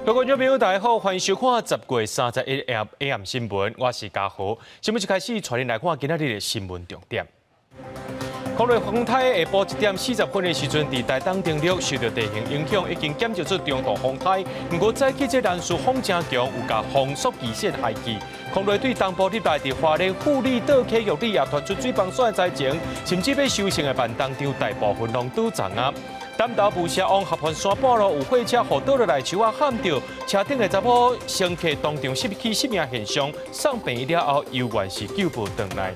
各位觀眾朋友，大家好，歡迎收看10月31 AM 新聞，我是嘉豪。新聞一開始，帶您來看今仔日的新聞重點。空雷風颱下晡1點40分的時陣，佇台東登陸，受著地形影響，已經減弱做中度風颱。毋過早起這南勢風誠強，有共風速基線害去。空雷對東部入來，佇花蓮富里島溪玉里也傳出水崩山的災情，甚至欲收成的萬東鄉大部分攏倒叢啊。南投霧社往合歡山半路有貨車予倒落來樹仔撼著，車頂的查某乘客當場失去性命現象，送病院了後，猶原是救無轉來。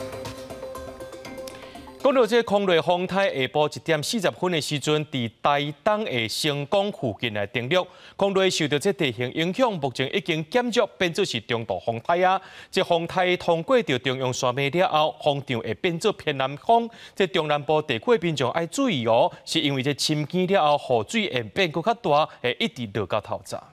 講到這空雷風颱下晡1點40分的時陣，佇台東的成功附近來登陸。空雷受著這地形影響，目前已經減弱，變做是中度風颱啊。這風颱通過著中央山脈了後，風場會變做偏南風。這中南部地區民眾愛注意哦，是因為這深更了後，雨水會變閣較大，會一直落到透早。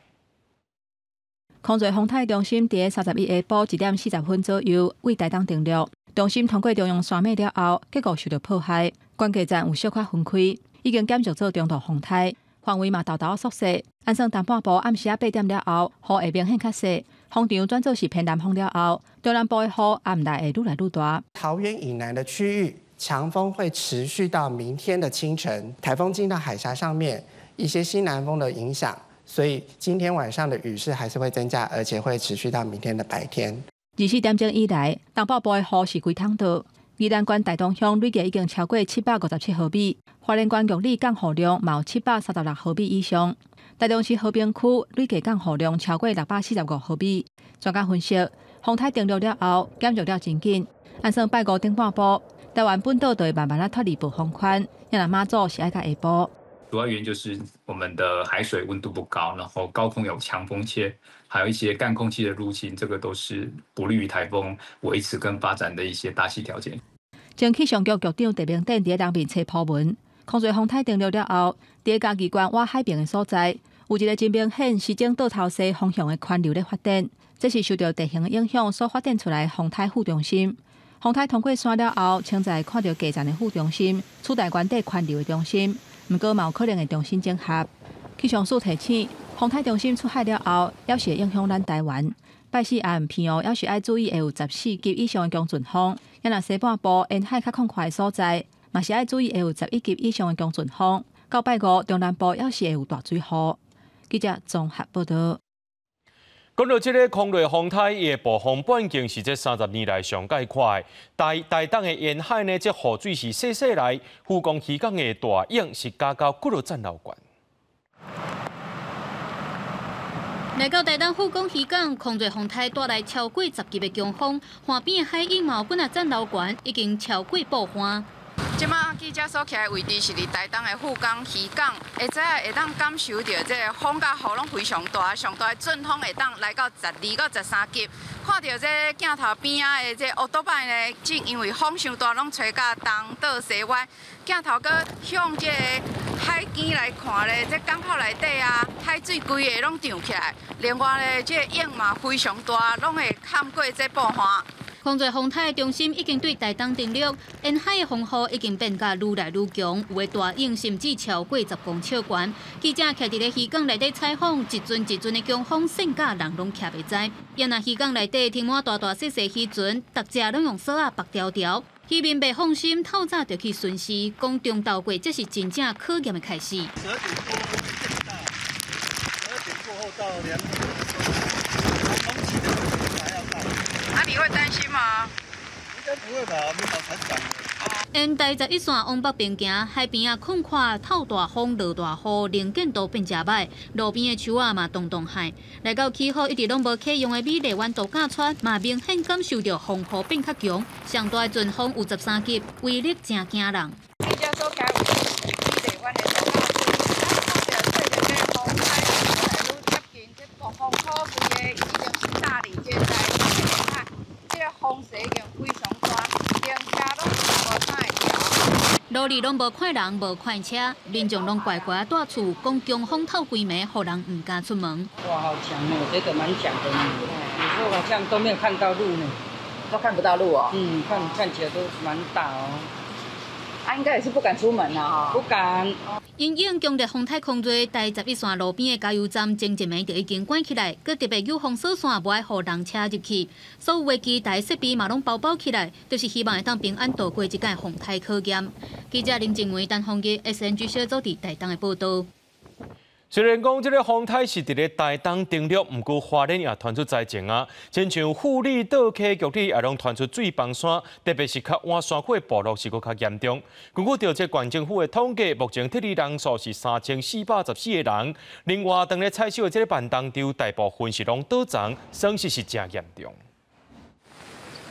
空瑞風颱中心佇31下晡1點40分左右，對台東登陸。中心通過中央山脈了後，結果受著破壞，關界站有小可分開，已經減弱做中度風颱，範圍嘛沓沓縮細。按算東半部暗時仔8點了後，雨會明顯較細，風場轉做是偏南風了後，中南部的雨暗內會愈來愈大。桃園以南的區域，強風會持續到明天的清晨。颱風進到海峽上面，一些西南風的影響，所以今天晚上的雨勢還是會增加，而且會持續到明天的白天。 24點鐘以來，東北部的雨是規桶倒。宜蘭縣大東鄉累計已經超過757毫米，花蓮縣玉里降雨量嘛有736毫米以上。台中市和平區累計降雨量超過645毫米。專家分析，風颱登陸了後減弱了真緊，按算拜五頂半晡，台灣本島就會慢慢仔脫離暴風圈。也若媽祖是愛到下晡。主要原因就是我們的海水溫度不高，然後高空有強風切，還有一些乾空氣的入侵，這個都是不利於颱風維持跟發展的一些大氣條件。前氣象局局長鄭明典佇人面冊鋪文，空瑞風颱登陸了後，佇嘉義縣倚海邊的所在，有一个真明顯時鐘倒頭西方向的環流咧發展，這是受著地形影響所發展出來的風颱副中心。風颱通過山了後，潛在看著過層的副中心，取代原底環流的中心。毋過嘛有可能會重新整合。氣象署提醒，風颱中心出海了後，猶是會影響咱台灣。拜四暗澎湖猶是愛注意會有14級以上的強陣風。也若西半部沿海較曠闊的所在，嘛是愛注意會有11級以上的強陣風。到拜五中南部猶是會有大水雨。記者綜合報導。講到這个空雷風颱，伊的暴風半徑是這30年來上蓋闊。台台東的沿海呢，這雨水是細細來，富岡漁港的大湧是加到幾落層樓懸。來到台東富岡漁港，空瑞風颱帶來超過10級的強風，岸邊的海湧嘛有幾若層樓懸，已經超過報岸。這馬記者所徛的位置是佇台東的富岡漁港，會知影會當感受著這个風佮雨攏非常大，上大的陣風會當來到12到13級。看著這鏡頭邊仔的這烏多擺呢，正因為風傷大，攏吹甲東倒西歪。鏡頭閣向這个海邊來看咧，這港口內底啊，海水規个攏漲起來。另外咧，這个湧嘛非常大，攏會冚過這報岸。空瑞風颱中心已經對台東登陸，沿海的風雨已經變甲愈來愈強，有的大湧甚至超過10公尺懸。記者徛佇咧漁港內底採訪，一陣一陣的強風，扇甲人攏徛袂知。也若漁港內底停滿大大細細漁船，逐隻攏用索仔縛牢牢。漁民袂放心，透早就去巡視，講中晝過，這是真正考驗的開始。 12點過大，12點過後到2點，風起的還要大。啊，你會擔心嗎？應該不會吧，我們老船長。沿台11線往北邊行，海邊仔空曠，透大風、落大雨，能見度變誠歹，路邊的樹仔嘛動動害。來到起好一直攏無啟用的美麗灣度假村，嘛明顯感受著風雨變較強，上大的陣風有13級，威力誠驚人。記者所徛位置是美麗灣的度假村，咱看著隨著這個風颱愈來愈接近，這暴風雨規个已經是炸佇這台東的沿海，這个風勢已經非常大，連車攏無啥會調。路裡攏無看人，無看車，民眾攏乖乖蹛厝，講強風透規暝，予人毋敢出門。哇，好強哦，我覺得蠻強的呢。有時候好像都沒有看到路呢。都看不到路哦。嗯，看看起來都蠻大哦。啊，應該也是不敢出門啦，哈。不敢。因應強烈風颱空瑞，台11線路邊的加油站前一暝就已經關起來，閣特別有封鎖線，無愛予人車入去。所有的機台設備嘛攏包包起來，就是希望會當平安度過這屆風颱考驗。記者林靜維、陳鳳儀、SNG 小組佇台東的報導。雖然講這个風颱是佇咧台東登陸，毋過花蓮也傳出災情啊。親像富里、倒溪、玉里也攏傳出水崩山，特別是較倚山區的部落是閣較嚴重。根據著這縣政府的統計，目前撤離人數是3414個人。另外，當咧採收的這个萬東稻，大部分是攏倒叢，損失是誠嚴重。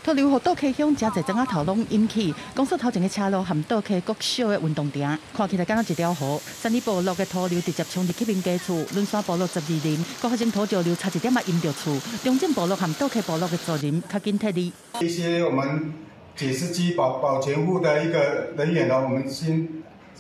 土流予倒溪鄉誠濟庄仔頭攏淹去，公所頭前的車路和倒溪國小的運動場，看起來敢若一條河。三里部落的土流直接衝入去民家厝，輪山部落12林，閣發生土石流，差一點仔淹著厝。中正部落和倒溪部落的族人較緊撤離。一些我們解釋機保全戶的一個人員呢，我們先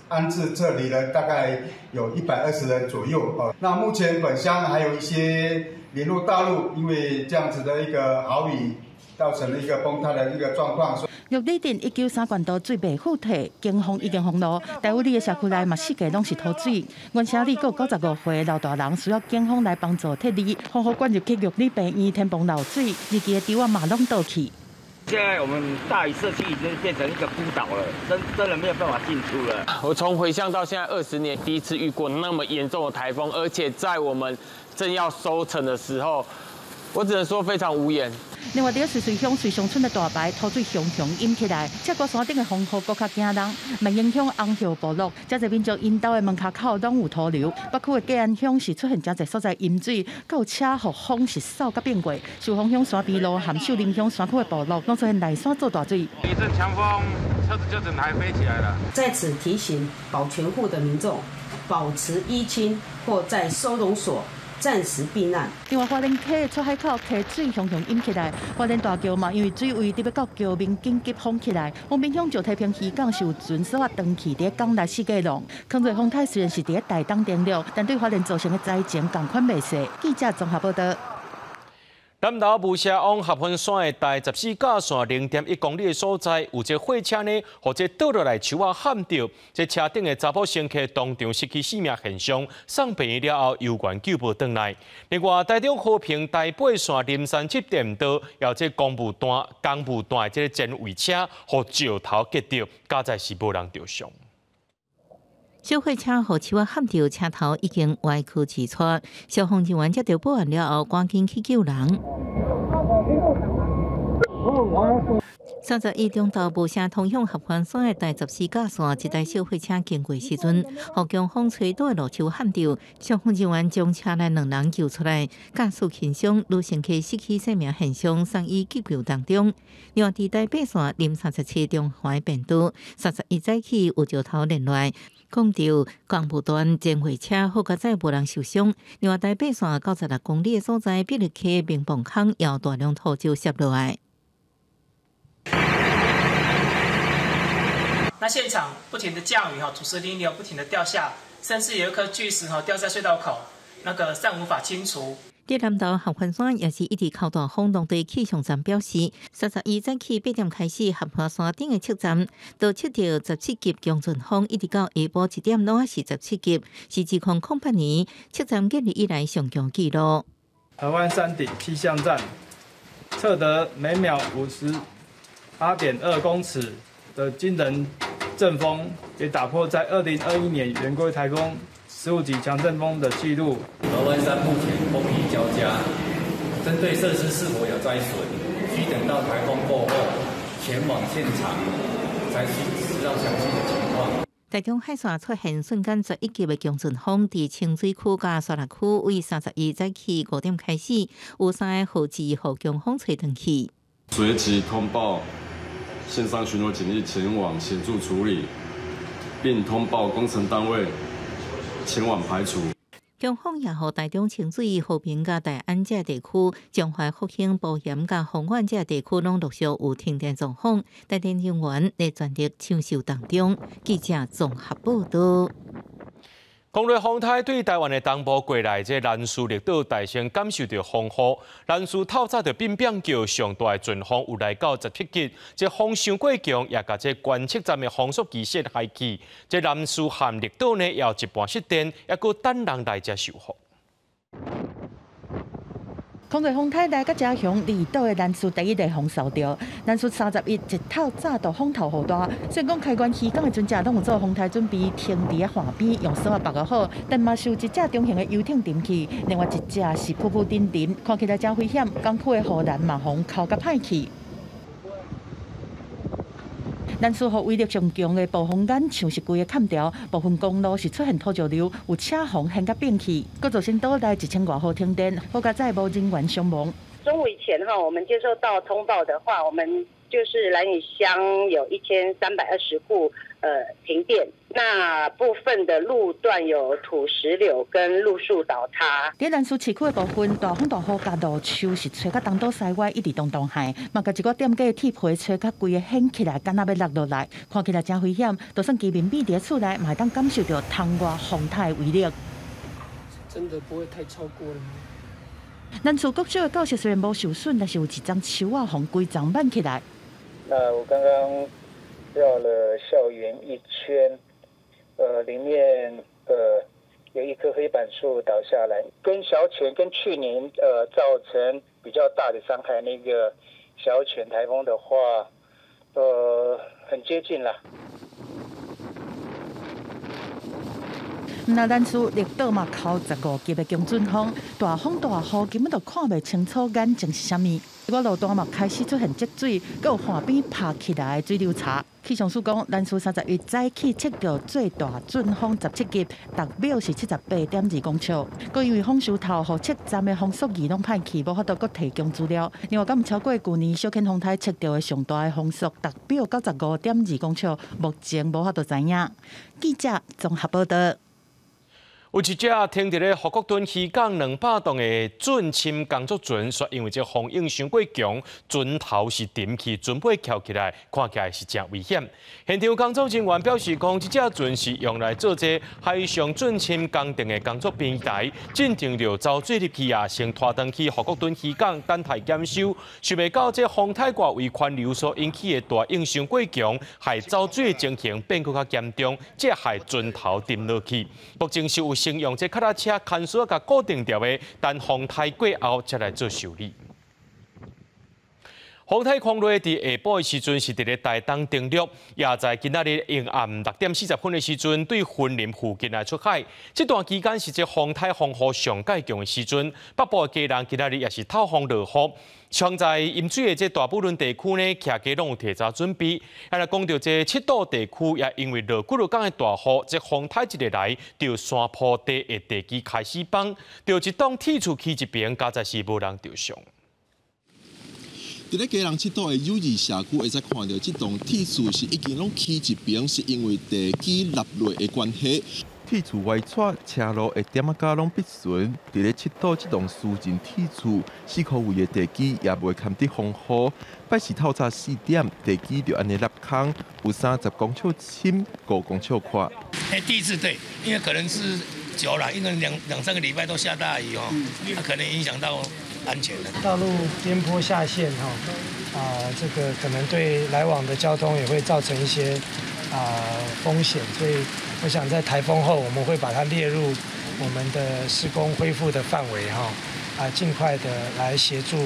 安置這裡呢，大概有120人左右。那目前本鄉還有一些聯絡大陸，因為這樣子的一個豪雨。造成了一個崩塌的一個狀況。玉里鎮193管道水袂復退，警方已經封路。大武里的社區內嘛，四界攏是土水。原城里閣有95歲老大人需要警方來幫助撤離。風雨灌入去玉里病院天崩漏水，日期的堤仔嘛攏倒去。現在我們大嶼社區已經變成一個孤島了，真的沒有辦法進出了。我從回鄉到現在20年，第一次遇過那麼嚴重的颱風，而且在我們正要收成的時候，我只能說非常無言。另外，佇瑞穗鄉瑞松村的大排土水熊熊淹起來，這個山頂的風雨閣較驚人，嘛影響紅葉部落，誠濟民眾𪜶兜的門跤口攏有土流。北區的嘉安鄉是出現誠濟所在淹水，閣有車予風是掃甲變過。壽豐鄉山邊路和秀林鄉山區的部落，攏出現內山做大水。一陣強風，車子就整台飛起來了。在此提醒保全戶的民眾，保持衣輕或在收容所暫時避難。另外，花蓮溪出海口溪水熊熊淹起來，花蓮大橋嘛，因為水位得欲到橋面緊急封起來。豐濱鄉石梯坪漁港是有船索仔斷去佇港內四界浪。康瑞風颱雖然是佇台東登陸，但對花蓮造成的災情仝款袂細。記者綜合報道。南投霧社往合歡山的台14甲線0.1公里的所在，有一个貨車呢，予這倒落來樹仔撼著，這車頂的查埔乘客當場失去性命現象，送病院了後猶原救無轉來。另外，台中和平台八線林山七電道，有這公務段的這个前位車，予石頭擊著，佳哉是無人著傷。小貨車予樹仔撼著，車頭已經歪曲起出。消防人員接到報案了後，趕緊去救人。31中晝霧社通向合歡山的台14甲線，一台小貨車經過時陣，予強風吹倒的路樹撼著，消防人員將車內兩人救出來，駕駛輕傷，女乘客失去生命現象，送醫急救當中。另外，佇台八線林37中環便道，31早起有石頭連落來，講著工務段前貨車好佳哉無人受傷。另外，台八線96公里的所在，碧綠溪明磅空也有大量土石瀉落來。那現場不停的降雨哈，土石流不停的掉下，甚至有一顆巨石哈掉在隧道口，那個暫無法清除。佇南投合歡山也是一直靠大風，當地氣象站表示，31早起8點開始，合歡山頂的測站都測到17級強陣風，一直到下晡1點攏還是17級，是自2008年測站建立以來上強紀錄。合歡山頂氣象站測得每秒58.2公尺的驚人陣風，也打破在2021年圓規颱風15級強陣風的紀錄。合歡山目前風雨交加，針對設施是否有災損，需等到颱風過後前往現場才知道詳細的情況。台中海線出現瞬間11級的強陣風，佇清水區佮沙鹿區，為31早起5點開始，有3个號誌予強風吹斷去。隨即通報線上巡邏警力前往協助處理，並通報工程單位前往排除。強風也予台中清水、和平佮大安這地區、彰化復興、埔鹽佮豐原這地區，攏陸續有停電狀況，台電人員咧全力搶修當中。記者綜合報道。狂雷风台对台湾的东部过来，这兰屿绿岛大声感受著风雨。兰屿透早就变变叫上大的阵风有来到17级，这风伤过强，也共这观测站的风速计设害去。这兰屿和绿岛呢，也有一半失电，犹阁等人来遮修复。狂雷风台来到遮雄，离岛的兰屿第一个风扫著。兰屿31日透早就风头雨大，虽然讲开关渔港的船只拢有做风台准备，停伫咧岸边用索仔缚个好，但嘛是有一只中型的游艇沉去，另外一只是浮浮沉沉，看起来真危险。港区的护栏嘛，予抠甲歹去。兰屿雨威力上强的暴风眼，像是规个砍掉，部分公路是出现土石流，有车房掀甲变去，阁造成岛内1000外户停电，好佳哉无人员伤亡。中午以前哈，我们接收到通报的话，我们就是兰屿乡有1320户停电，那部分的路段有土石流跟路树倒塌。伫兰屿市区的部分，大风大雨佮路树是吹甲东倒西歪，一直动动害，嘛共一寡店家的铁皮吹甲规个掀起来，敢若欲落落来，看起来真危险。就算居民覕伫厝内，嘛会当感受著窗外风台的威力。真的不会太超过了吗？兰屿国小的教室虽然无受损，但是有一丛树仔予规丛挽起来。那我刚刚绕了校园一圈，里面有一棵黑板树倒下来，跟小犬跟去年造成比较大的伤害那个小犬台风的话，很接近了。那兰屿绿岛嘛，靠15级的强阵风，大风大雨根本就看袂清楚眼前是啥物。我路段嘛开始出现积水，阁有岸边拍起来的水流槽。气象署讲，兰屿31早起测著最大阵风17级，逐秒是78.2公尺。阁因为风势头，予测站的风速仪拢歹去，无法度阁提供资料。另外，敢毋超过旧年小犬风台测著的上大的风速，逐秒95.2公尺，目前无法度知影。记者综合报道。有一只停伫咧护国墩渔港200栋的钻深工作船，却因为这风涌伤过强，船头是沉去，船尾翘起来，看起来是真危险。现场工作人员表示讲，这只船是用来做这海上钻深工程的工作平台，进行著走水入去啊，先拖转去护国墩渔港等待检修。想袂到这风太外围环流所引起的大涌伤过强，害走水的情形变阁较严重，这害船头沉落去。目前是有先用这脚踏车牵索共固定牢的，等风台过后才来做修理。风台狂雷伫下晡的时阵是伫咧台东登陆，也在今仔日下暗6点40分的时阵对云林附近来出海。这段期间是这风台风雨上盖强的时阵，北部的家人今仔日也是透风落雨。像在淹水的这大部分地区呢，徛家拢有提早准备。啊，来讲到这七堵地区，也因为落几落工的大雨，这风台一个来，就山坡地的地基开始崩，就一栋铁厝起一边，加在是无人受伤。伫咧基隆七堵的友谊社区，会使看著这栋铁厝是已经拢起一边，是因为地基落落的关系。铁厝歪斜，车路的点仔胶拢必损。伫咧七堵这栋私人铁厝，4箍位的地基也袂堪得风雨。拜四透早4点，地基就按呢落空，有30公尺深，5公尺宽。第一次对，因为可能是久了，因为两三个礼拜都下大雨哦，它可能影响到安全的。道路边坡下陷哈，这个可能对来往的交通也会造成一些风险，所以我想在台风后，我们会把它列入我们的施工恢复的范围哈，尽快的来协助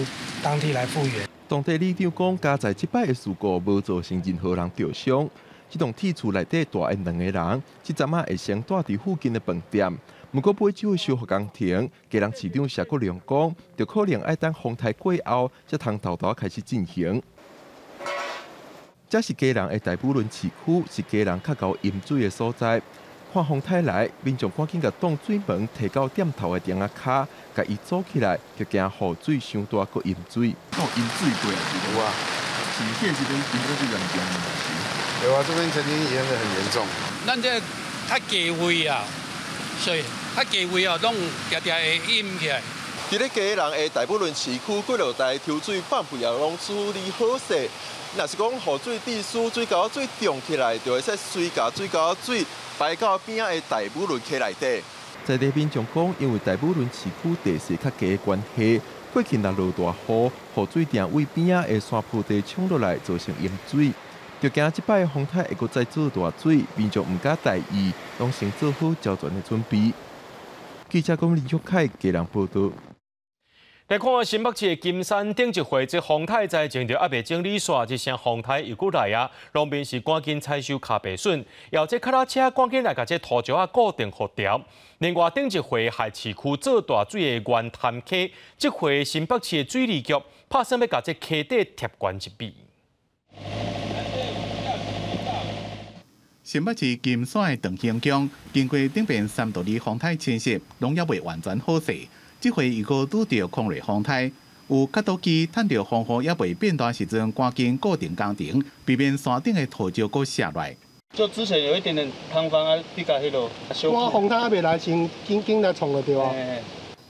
当地来复原。当地里长讲，佳哉这摆的事故无造成任何人受伤。这栋铁厝内底住的2个人，这阵仔会先住伫附近的饭店。毋过，尾洲的修复工程，基隆市长谢国良讲，就可能爱等风台过后，才通沓沓开始进行。这是基隆的大武仑市区，是基隆较高淹水的所在。看风台来，民众赶紧共挡水门提到店头的顶仔跤，共伊阻起来，就惊雨水伤大，阁淹水。有淹水过啊？是无啊？是彼时阵淹得最严重的。有啊，这边曾经淹得很严重。咱这较低位啊，所以较低位哦，拢定定会淹起来。伫咧基隆的大武仑市区，几落台抽水放屁也拢处理好势。若是讲雨水地输水沟水涨起来，就会使随共水沟水排到邊仔的大武崙溪內底。在地民眾講，因為大武崙市區地勢較低的關係，過去若落大雨，雨水定位邊仔的山坡地沖落來，造成淹水。就驚這擺風颱會閣再做大水，民眾毋敢大意，攏先做好周全的準備。記者講林玉凱家人報道。來看新北市的金山頂一回，這風颱災情就猶未整理煞，這聲風颱又閣來啊！農民是趕緊採收跤白筍，要這腳踏車趕緊來共這土石仔固定護牢。另外頂一回害市區做大水的源潭溪，這回新北市的水利局拍算欲共這溪底疊懸一米。新北市金山的長興鄉，經過頂遍三度二風颱侵襲，攏猶未完全好勢。這回又閣拄著空瑞風颱，有較多機趁著風雨猶未變大時陣，趕緊固定工程，避免山頂的土石閣卸落來。就之前有一點點塌方啊，比較彼落。我風颱猶未來，先緊緊來創就對啊。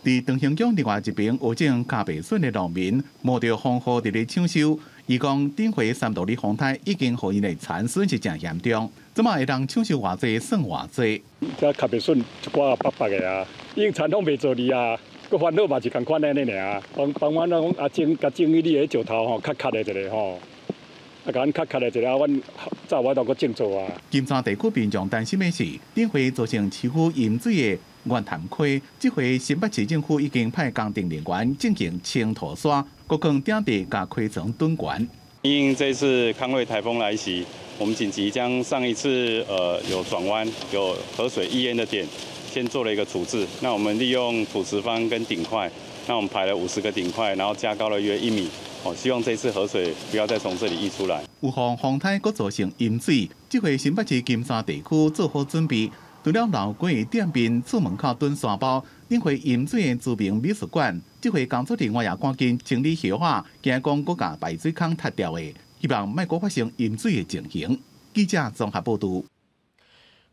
佇長興鄉另外一邊，有種跤白筍的農民冒著風雨佇咧搶收。伊講頂回三度二風颱已經予𪜶的殘損是誠嚴重，這馬會當搶收偌濟算偌濟。這跤白筍一寡白白的啊，已經田攏袂做哩啊。閣煩惱嘛是仝款按呢爾，幫幫阮講啊種，共種彼个石頭吼，較較的一个吼，啊共阮較較的一个，啊阮才有法度閣種做啊。金山地區民眾擔心的是，頂回造成市區淹水的源潭溪，這回新北市政府已經派工程人員進行清土沙，閣囥頂地共溪層墩懸。因這次康瑞颱風來襲，我們緊急將上一次有轉彎有河水溢淹的點，先做了一個處置。那我們利用土石方跟頂塊，那我們排了50個頂塊，然後加高了約1米，哦，希望這次河水不要再從這裡溢出來。有防風颱閣造成淹水，這回新北市金山地區做好準備，除了老街店面厝門口囤沙包，頂回淹水的知名美術館，這回工作人員也趕緊清理葉仔，驚講閣共排水孔塌掉的，希望莫閣發生淹水的情形。記者綜合報導。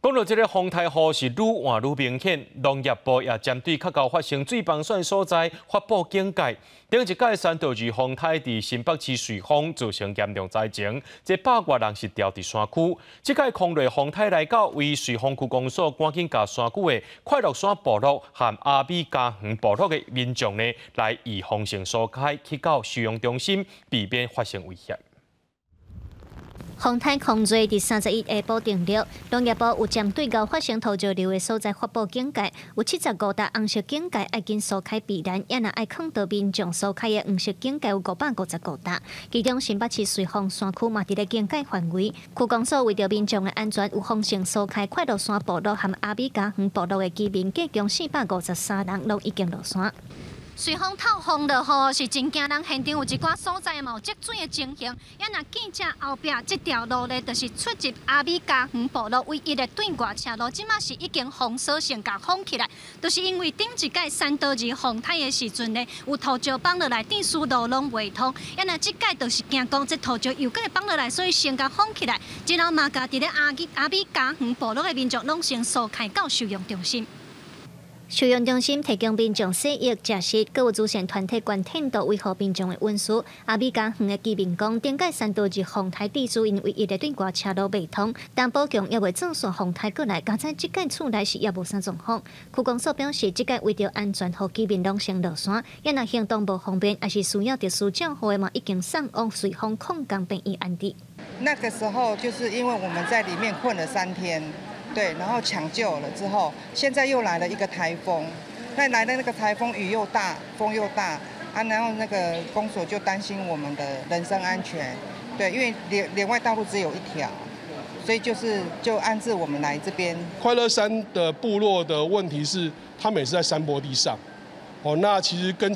講到這个風颱雨是愈換愈明顯，農業部也針對較高發生水崩損所在發布警戒。頂一擺山道二風颱佇新北市瑞芳造成嚴重災情，這百外人是牢佇山區。這擺空瑞風颱來到，為瑞芳區公所趕緊共山區的快樂山部落和阿美家園部落的民眾呢，來預防性疏開去到收容中心，避免發生危險。風颱空瑞佇31下晡登陸，農業部有針對𠢕發生土石流的所在發布警戒，有75搭紅色警戒愛緊疏開避難，也若愛囥佇民眾疏開的黃色警戒有555搭，其中新北市瑞芳山區嘛佇咧警戒範圍。區公所為著民眾的安全，有風性疏開快樂山部落和阿美家園部落的居民，計共453人，攏已經落山。隨風透風落雨是真驚人，現場有一寡所在嘛有積水的情形。也若記者後壁這條路咧，就是出入阿美家園部落唯一的對外車路，這馬是已經封鎖性共封起來，就是因為頂一擺山道二風颱的時陣咧，有土石崩落來，電輸路攏袂通。也若這擺就是驚講這土石又閣會崩落來，所以先共封起來。然後嘛，共佇咧阿美家園部落的民眾攏先疏開到收容中心。收容中心提供民眾洗浴、食食，閣有慈善團體捐天道維護民眾的隱私。阿美家園的居民講，頂擺山道二風颱地主𪜶唯一的對外車路袂通，但保強猶未做煞風颱過來，加載這擺厝內是猶無啥狀況。區公所表示，這擺為著安全，予居民攏先落山，也若行動無方便，抑是需要特殊照護的嘛，已經送往瑞芳礦工病院安置。那個時候就是因為我們在裡面困了3天。對，然後搶救了之後，現在又來了一個颱風，那來的那個颱風雨又大，風又大啊，然後那個公所就擔心我們的人身安全，對，因為連外道路只有一條，所以就安置我們來這邊。快樂山的部落的問題是，他們也是在山坡地上，哦，那其實根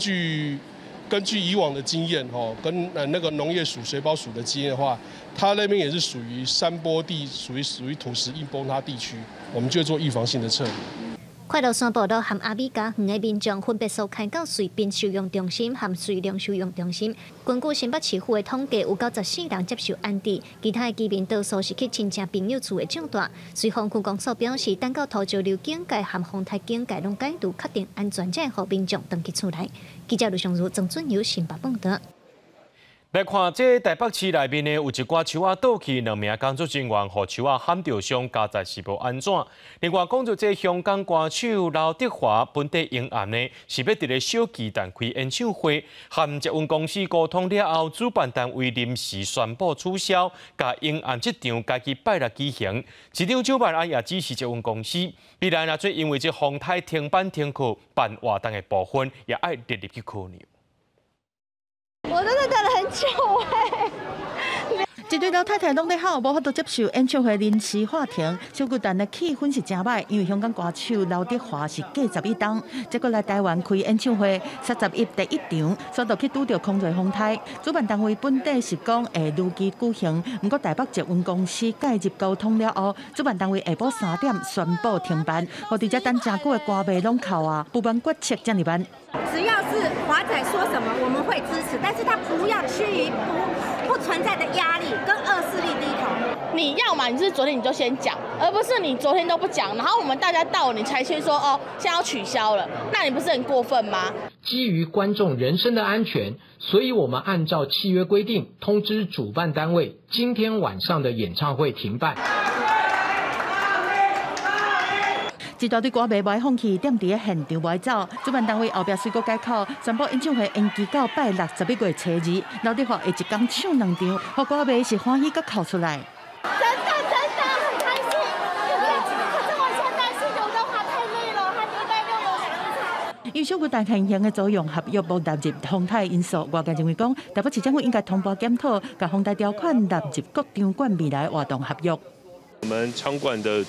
據以往的經驗，哦，跟那個農業署、水保署的經驗的話，它那邊也是屬於山坡地，屬於土石硬崩塌地區，我們就做預防性的撤離。快樂山部落和阿美家園的民眾分別疏開到瑞濱收容中心和瑞隆收容中心。根據新北市府的統計，有94人接受安置，其他的居民多數是去親戚朋友厝的帳住。瑞芳區公所表示，等到土石流警戒和風颱警戒攏解除，確定安全，才會予民眾轉去厝內。記者盧尚如、曾俊友新北報道。來看這台北市內面呢，有一寡樹仔倒去，兩名工作人員予樹仔撼著傷，交代是無按怎。另外講著這香港歌手劉德華本底迎暗呢，是欲佇咧小巨蛋開演唱會，和捷運公司溝通了後，主辦單位臨時宣布取消，共迎暗這場改去拜六舉行。市長蔣萬安也指示捷運公司，未來若做因為這風颱停班停課辦活動的部分，也愛列入去考量。我真的等了很久哎！一對老太太攏咧哭，無法度接受演唱會臨時喊停。小巨蛋的氣氛是誠䆀，因為香港歌手劉德華是過11冬，這閣來台灣開演唱會，31第一場，煞著去拄著空墜風颱。主辦單位本底是講會如期舉行，毋過台北捷運公司介入溝通了後，主辦單位下晡3點宣布停辦，予佇遮等誠久的歌迷攏哭啊，不滿決策遮爾慢。只要是華仔說什麼，我們會支持，但是他不要趨於不存在的壓力跟惡勢力低頭。你要嘛，你是昨天你就先講，而不是你昨天都不講，然後我們大家到你才先說哦，現在要取消了，那你不是很過分嗎？基於觀眾人身的安全，所以我們按照契約規定通知主辦單位，今天晚上的演唱會停辦。一大堆歌迷無放棄，踮佇咧現場無走。主辦單位後壁雖閣改口，宣布演唱會延期到拜六11月初2。劉德華會一工唱兩場，予歌迷是歡喜閣哭出來。真的真的很開心，可是我現在是劉德華太累了，他禮拜六有兩場。因為小巨蛋現行的租用合約無納入風颱因素，外界認為講，台北市政府應該通盤檢討，共風颱條款納入各場館未來活動合約。我們場館的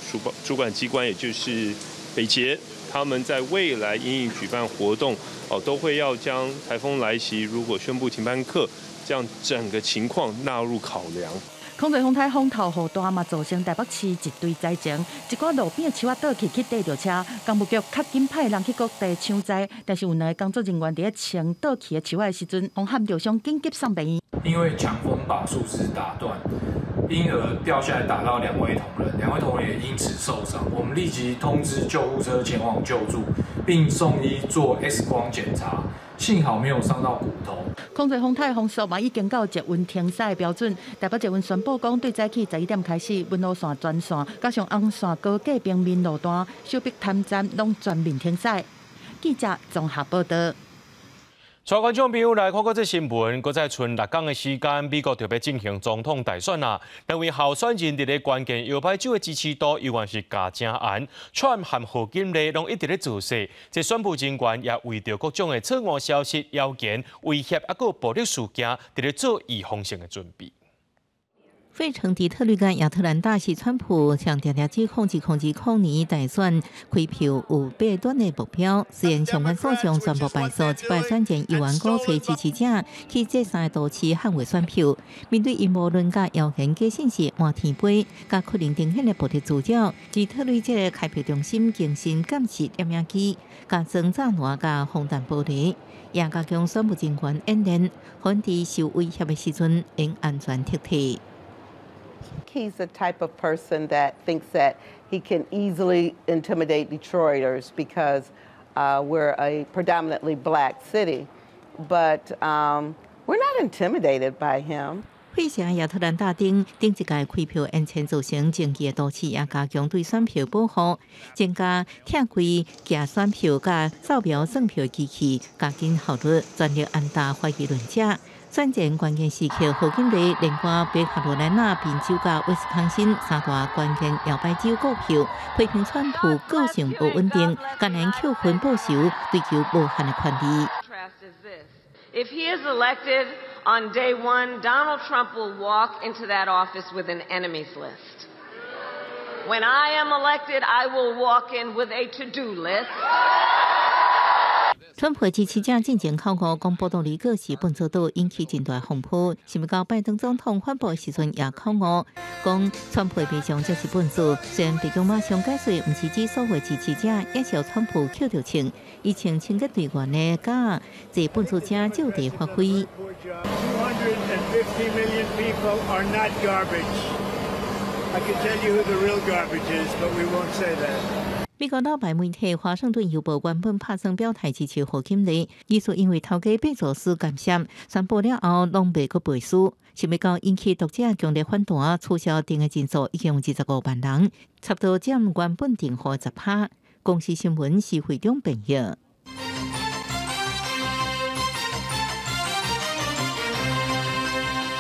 主管機關，也就是北捷，他們在未來因應舉辦活動，哦，都會要將颱風來襲，如果宣布停班課，這樣整個情況納入考量。空墜風颱風頭雨大嘛，造成台北市一堆災情，一寡路邊的樹仔倒去去硩著車，工務局較緊派人去各地搶災，但是有兩个工作人員佇咧清倒去的樹仔的時陣，予撼著傷，緊急送病院。因為強風把樹枝打斷，因而掉下來打到兩位同仁，兩位同仁也因此受傷。我們立即通知救護車前往救助，並送醫做 X 光檢查，幸好沒有傷到骨頭。空墜風颱風速嘛已經到捷運停駛的標準，台北捷運宣布講，對早起11點開始，文湖線全線加上紅線高架平面路段、小碧潭站攏全面停駛。記者綜合報導。帶觀眾朋友來看過這新聞，閣再賰6工的時間，美國就欲進行總統大選啦。兩位候選人佇咧關鍵搖擺州的支持度猶原是咬誠懸，川普和賀錦麗攏一直咧造勢。這選務人員也為著各種的錯誤消息、謠言、威脅，抑閣暴力事件，佇咧做預防性的準備。費城、底特律佮亞特蘭大是川普向定定指控2020年大選開票有弊端的目標。雖然相關訴訟全部敗訴，這擺選戰猶原鼓吹支持者去這三個都市捍衛選票。面對陰謀論佮謠言假信息滿天飛，佮可能呈現的暴力滋擾，底特律這个開票中心更新監視攝影機，加裝柵欄佮防彈玻璃，也加強選務人員演練，予𪜶佇受威脅的時陣會安全撤退。 He's the type of person that thinks that he can easily intimidate Detroiters because we're a predominantly black city. But we're not intimidated by him. 費城、亞特蘭大等頂一屆開票延遲造成爭議的都市，也加強對選票保護，增加拆開寄選票佮掃描算票機器，加緊效率，全力嚴打懷疑論者。選戰關鍵時刻，賀錦麗連貫北卡羅來納、賓州佮威斯康辛三大關鍵搖擺州顧票，批評川普個性無穩定，甘願扣分報仇，追求無限的權力。 If he is elected on day one, Donald Trump will walk into that office with an enemies list. When I am elected, I will walk in with a to-do list. 川普支持者進前口誤講波多黎各是糞掃島，引起真大風波。想欲到拜登總統反駁的時陣也口誤，講川普的悲傷才是糞掃。雖然白宮馬上解釋，毋是指所有支持者，也是予川普抾著槍，伊穿清潔隊員的佮坐糞掃車就地發揮。 250 million people are not garbage. I can tell you who the real garbage is, but we won't say that. 美國老牌媒體《華盛頓郵報》原本拍算表態支持賀錦麗，疑似因為頭家貝佐斯干涉，宣布了後攏袂閣背書。想欲到引起讀者強烈反彈，取消訂的人數已經有25萬人，差不多佔原本訂戶10%。公視新聞是會長編譯。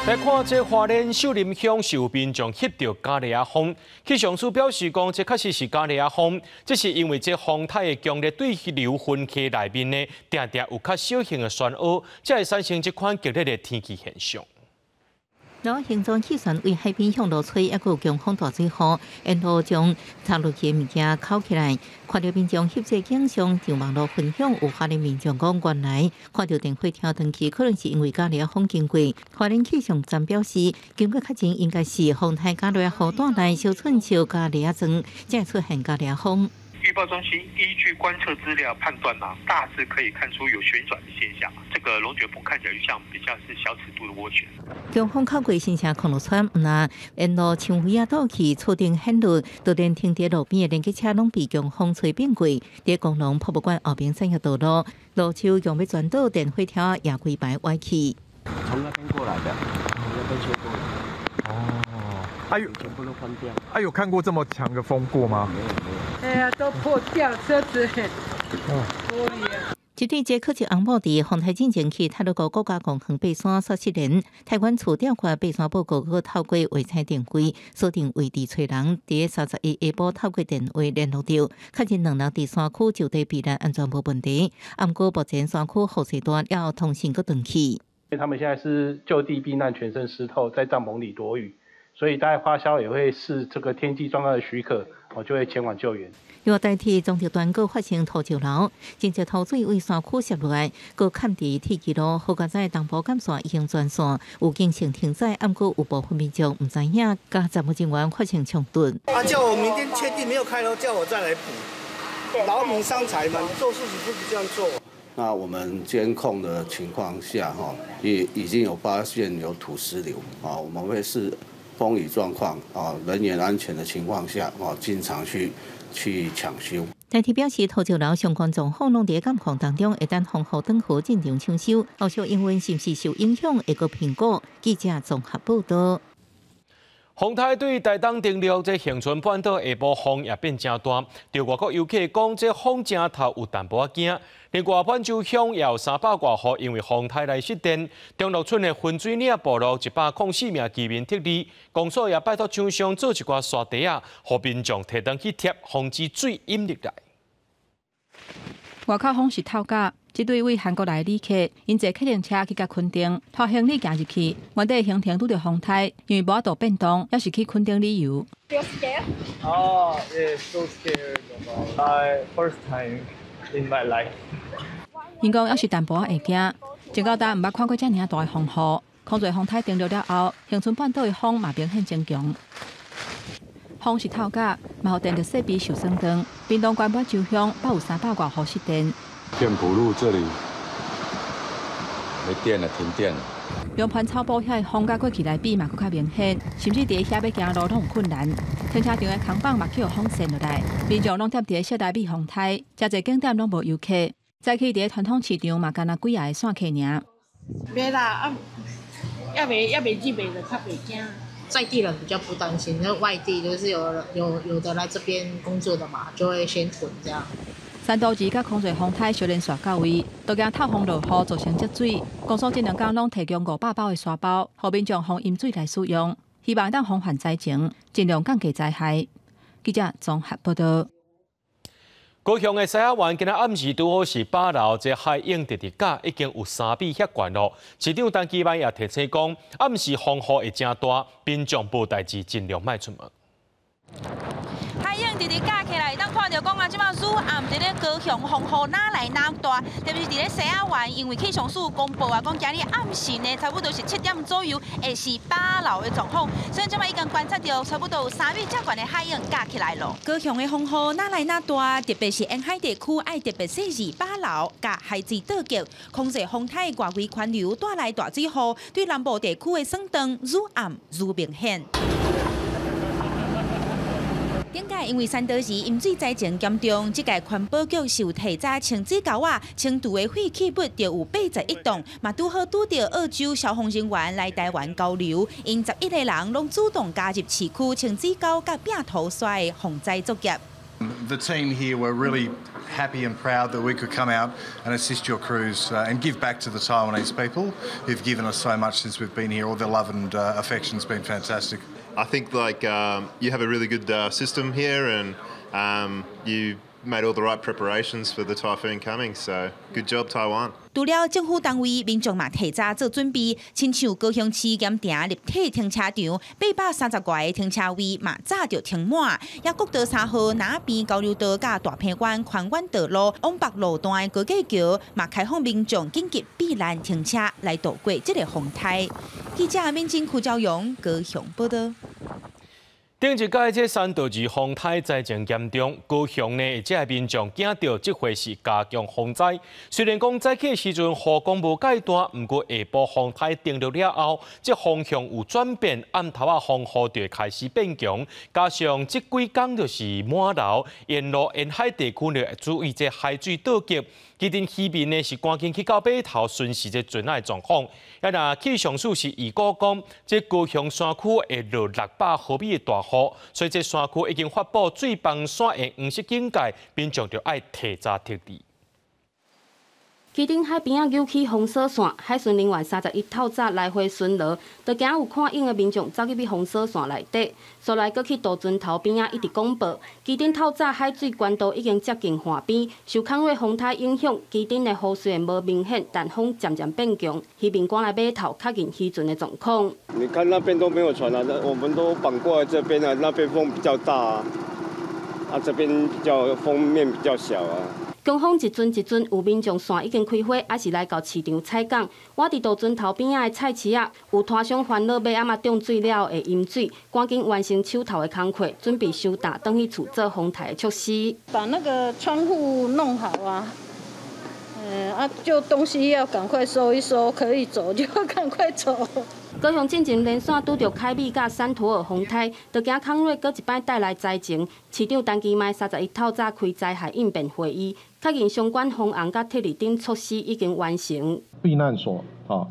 來看這花蓮秀林鄉是有民眾翕著咖喱仔風，氣象署表示講，這確實是咖喱仔風，這是因為這風颱的強烈對流雲系內面呢，定定有較小型的漩渦，才會產生這款激烈的天氣現象。老形狀氣旋為海邊向落吹，抑閣有強風大水雨，沿路將插落去的物件扣起來。看著民眾翕這景象，佇網路分享，有花蓮民眾講，原來看著電火柱轉去，可能是因為咖喱仔風經過。花蓮氣象站表示，經過確認，應該是風颱咖喱仔雨帶來小春秋咖喱仔霜，才會出現咖喱仔風。預報中心依據觀測資料判斷啊，大致可以看出有旋轉的現象。這個龍捲風看起來就像比較是小尺度的渦旋。強風靠過新城空路村，毋但沿路牆圍仔倒去，厝頂顯露，就連停佇路邊的連結車攏被強風吹變過。佇工農博物館後邊產業道路，路樹用欲全倒，電火柱也規排歪去。從那邊過來的，從那邊吹過來。哦，啊有全部都翻掉。啊有看過這麼強的風過嗎？沒有沒有。哎呀，都破掉車子，玻璃啊。這對這柯籍翁某佇風颱進前去太魯閣國家公園爬山煞失聯，台灣處調查爬山報告，閣透過衛星定位鎖定位置揣人，佇31下晡透過電話聯絡著，確認兩人佇山區就地避難安全無問題。毋過目前山區雨勢大，了後通訊閣斷去。因為他們現在是就地避難，全身濕透，在帳篷裡躲雨，所以大概花蕭也會視這個天氣狀況的許可，我就會前往救援。又代替中特端閣發生土石流，真濟土水為山區瀉落來，閣崁佇鐵支路，好佳哉東部幹線已經全線有警情停載，毋過有部分民眾毋知影，佮站務人員發生衝突。啊，叫我明天確定沒有開囉，叫我再來補。勞民傷財嘛，你做事情不是這樣做。那我們監控的情況下，哈，也已經有發現有土石流啊，我們會視風雨狀況啊，人員安全的情況下啊，經常去搶修。台鐵表示，土石流相關狀況攏佇監控當中，會等風雨轉好進場搶修。後續營運是毋是受影響，會閣評估。記者綜合報導。風颱對台東登陸，這恆春半島下晡風也變誠大。對外國遊客講，這風誠透，有淡薄仔驚。另外，滿洲鄉也有300外戶因為風颱來失電。中樂村的分水嶺部落104名居民撤離，公所也拜託廠商做一寡沙袋仔，予民眾提轉去貼，防止水淹入來。外口風是透甲。這對位韓國來的旅客，𪜶坐客運車去到墾丁，拖行李行入去，原底行程拄著風颱，因為無法度變動，猶是去墾丁旅遊。 Feel scared? Oh, yeah, so scared. I first time in my life. 𪜶講猶是淡薄仔會驚，從到今毋捌看過遮爾大的風雨。空濟風颱登陸了後，恆春半島的風嘛明顯增強。風是透甲，嘛予電力設備受損斷。屏東縣滿洲鄉閣有300外戶失電。店埔路這裡沒電了，停電了。龍盤草埔遐的風佮過去來比嘛，閣較明顯，甚至佇遐欲行路攏有困難。停車場的空板嘛去予風扇落來，民眾攏踮佇室內避風颱，誠濟景點攏無遊客。早起佇傳統市場嘛，干焦幾仔个散客爾。袂啦，啊，猶未入去就較袂驚。在地人比較不擔心，那外地就是有的來這邊工作的嘛，就會先囤這樣。山度士佮空濟風颱相連續到位，都驚透風落雨造成積水。公所這兩工攏提供500包的沙包，予民眾防淹水來使用，希望當防範災情，盡量降低災害。記者綜合報導。高雄的獅仔灣今仔暗時拄好是飽流，這海湧直直甲已經有3米遐懸咯。市長陳其邁也提醒講，暗時風雨會誠大，民眾無代誌盡量莫出門。海湧直直架起來，當看著講啊，這擺雨暗佇咧高雄風雨哪來哪大，特別是佇咧獅仔灣，因為氣象署公布啊，講今日暗時呢，差不多是7點左右會是飽流的狀況，所以這擺已經觀察著差不多有3米遮懸的海湧架起來咯。高雄的風雨哪來哪大，特別是沿海地區愛特別細緻飽流，佮海水倒擊，空濟風颱外圍環流帶來大水雨，對南部地區的損斷愈暗愈明顯。頂屆因為山道時淹水災情嚴重，這屆環保局是有提早清水溝仔，清除的廢棄物就有81噸，嘛拄好拄著澳洲消防人員來台灣交流，𪜶11個人攏主動加入市區清水溝佮摒塗沙的防災作業。 The team here were really happy and proud that we could come out and assist your crews and give back to the Taiwanese people who've given us so much since we've been here. All their love and affection's been fantastic. I think like you have a really good system here and you made all the right preparations for the typhoon coming. So good job, Taiwan. 除了政府單位，民眾嘛提早做準備，親像高雄市鹽埕立體停車場830外個停車位嘛早就停滿，也國道3號南邊交流道佮大鵬灣寬遠道路往北路段的高架橋嘛開放民眾緊急避難停車來度過這個風災。記者敏晶、柯昭勇高雄報道。頂一擺這山道士風颱災情嚴重，高雄呢，這个民眾驚著這回是加強風災。雖然講早起的時陣雨講無蓋大，毋過下晡風颱登陸了後，這風向有轉變，暗頭仔風雨就會開始變強。加上這幾工就是滿流，沿路沿海地區呢，注意這海水倒激。旗津漁民呢是趕緊去到碼頭巡視這船仔的狀況。啊，若氣象署是預估講，這高雄山區會落600毫米的大雨，所以這山區已經發布水崩山的黃色警戒，民眾就愛提早撤離。旗津海邊仔扭起封鎖線，海巡人員31透早來回巡邏，就驚有看湧的民眾走入去封鎖線內底，煞來閣去渡船頭邊仔一直廣播。旗津透早海水懸度已經接近岸邊，受空月風颱影響，旗津的雨雖然無明顯，但風漸漸變強，漁民趕來碼頭確認漁船的狀況。你看那邊都沒有船啊，我們都綁過來這邊啊，那邊風比較大啊，啊這邊比較風面比較小啊。強風一陣一陣，有民眾線已經開火，抑是來到市場採訪。倚佇渡船頭邊仔的菜市仔，有攤商煩惱馬仔中水了後會淹水，趕緊完成手頭的工課，準備收擔轉去厝做防颱的措施。把那個窗戶弄好啊，啊，就東西要趕快收一收，可以走就趕快走。高雄進前連線拄著凱美佮山陀兒風颱，就驚空瑞閣一擺帶來災情。市長陳其邁31透早開災害應變會議，確認相關方案佮撤離等措施已經完成。避難所啊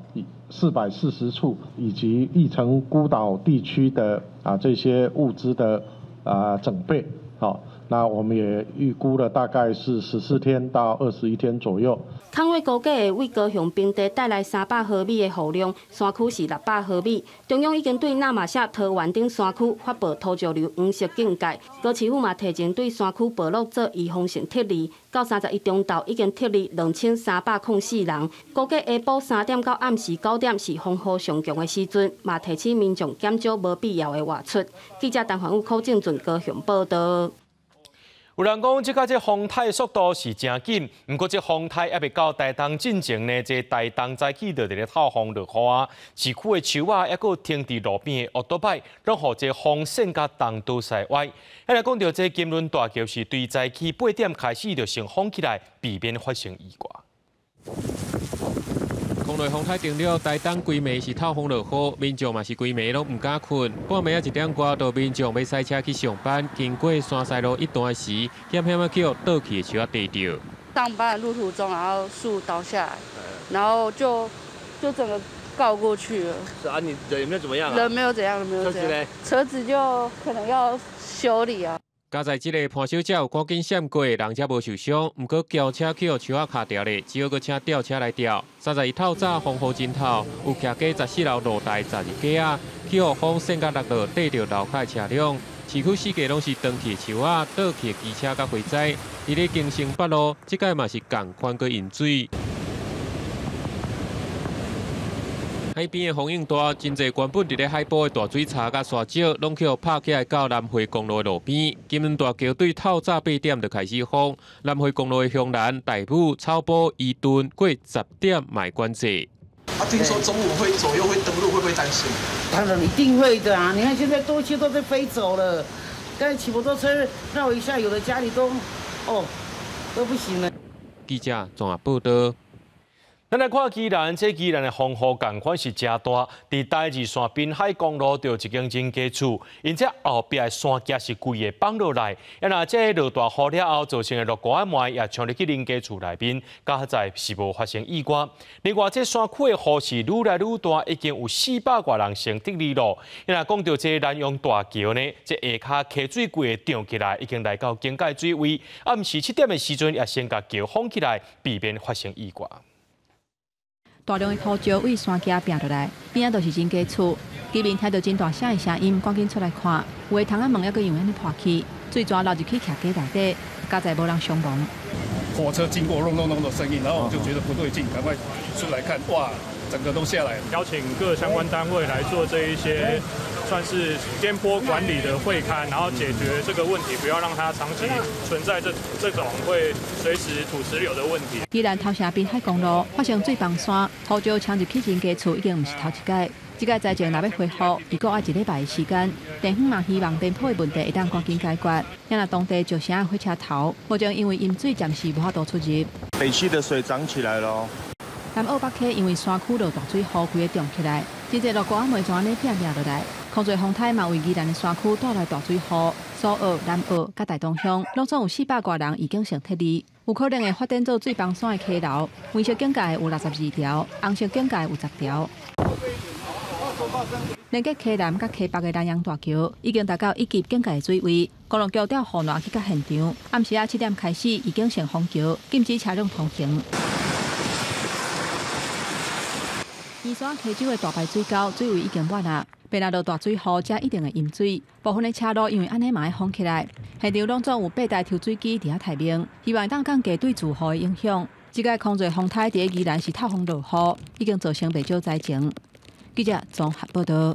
，440處，以及義城孤島地區的啊這些物資的啊整備，好。那我們也預估了大概是14天到21天左右。空月估計會為高雄平地帶來300毫米的雨量，山區是600毫米。中央已經對那瑪夏、桃園等山區發布土石流黃色警戒，高市府嘛提前對山區部落做預防性撤離。到31中晝已經撤離2304人。估計下晡3點到暗時9點是風雨上強的時陣，嘛提醒民眾減少無必要的外出。記者陳凡武、柯正俊高雄報道。有人講，這擺這風颱速度是誠緊，毋過這風颱猶未到台東進前呢，這台東早起就佇咧透風落雨啊，市區的樹仔猶閣停佇路邊的烏多擺，攏予這風扇共東倒西歪。來講著這金崙大橋是對早起8點開始就先風起來，避免發生意外。空雷風颱登陸，台東規暝是透風落雨，民眾嘛是規暝攏毋敢睏。半暝仔1點外，就民眾欲駛車去上班，經過山西路一段時，險險仔去予倒去的樹仔硩著。上班的路途中，然後樹倒下來，然後就整個告過去了。是啊，你人有沒有怎麼樣啊？人沒有怎樣，沒有怎樣。車子呢？車子就可能要修理啊。佳哉這个潘小姐有趕緊閃過，人才無受傷。毋過轎車去予樹仔卡著咧，只好閣請吊車來吊。31透早風雨真透，有徛家14樓露台12格仔，去予風扇共落落，硩著樓跤的車輛。市區四界攏是斷去的樹仔、倒去的機車佮火災。佇咧京成北路，這擺嘛是仝款閣淹水。海邊的風湧大，真濟原本佇咧海埔的大水槽佮沙石，攏去予拍起來到南迴公路的路邊。金崙大橋對透早8點就開始封，南迴公路的香蘭、大武、草埔、伊頓過10點嘛會管制。啊，聽說中午會左右會登陸，會不會擔心？當然一定會的啊！你看現在多車都在飛走了，剛才騎摩托車繞一下，有的家裡都哦都不行了。記者綜合報道。咱來看宜蘭，這宜蘭的風雨仝款是誠大，佇台二線濱海公路就一間人家厝，𪜶這後壁的山屐是規个放落來，啊若這落大雨了後造成的落雨仔糜也衝入去人家厝內面，佳哉是無發生意外。另外，這山區的雨是愈來愈大，已經有400外人先撤離囉。啊若講著這南陽大橋呢，這下跤溪水規个漲起來，已經來到警戒水位，暗時7點的時陣也先共橋封起來，避免發生意外。大量的土石對山屐拚落來，邊仔就是人家厝。居民聽著真大聲的聲音，趕緊出來看，有的窗仔門猶閣因為按呢破去，水全流入去徛家內底，佳哉無人傷亡。火車經過隆隆隆的聲音，然後我就覺得不對勁，趕快出來看，哇，整個都下來。邀請各相關單位來做這一些算是邊坡管理的會勘，然後解決這個問題，不要讓它長期存在這種會隨時土石流的問題。宜蘭頭城濱海公路發生水崩山，土石衝入去人家厝，已經毋是頭一擺。這個災情若欲恢復，預估愛一禮拜的時間。地方嘛希望邊坡的問題會當趕緊解決。若當地石城火車頭，目前因為淹水暫時無法度出入。北區的水漲起來咯。南澳北溪因為山區落大水雨，規个漲起來，真濟落雨仔糜就按呢拚拚落來。空濟風颱嘛為宜蘭的山區帶來大水雨，蘇澳、南澳佮大東鄉，攏總有400外人已經先撤離，有可能會發展做水崩山的溪流。黃色警戒有62條，紅色警戒有10條。連結溪南佮溪北的南陽大橋已經達到1級警戒的水位，公路橋調雨瀾去到現場，暗時仔7點開始已經先封橋，禁止車輛通行。宜山溪州的大排水溝水位已經滿啦，變來落大水雨，才一定會淹水。部分的車路因為按呢嘛會封起來，現場攏總有8台抽水機佇遐待命，希望當降低對住戶的影響。這個空濟風颱佇宜蘭是透風落雨，已經造成袂少災情。記者綜合報導。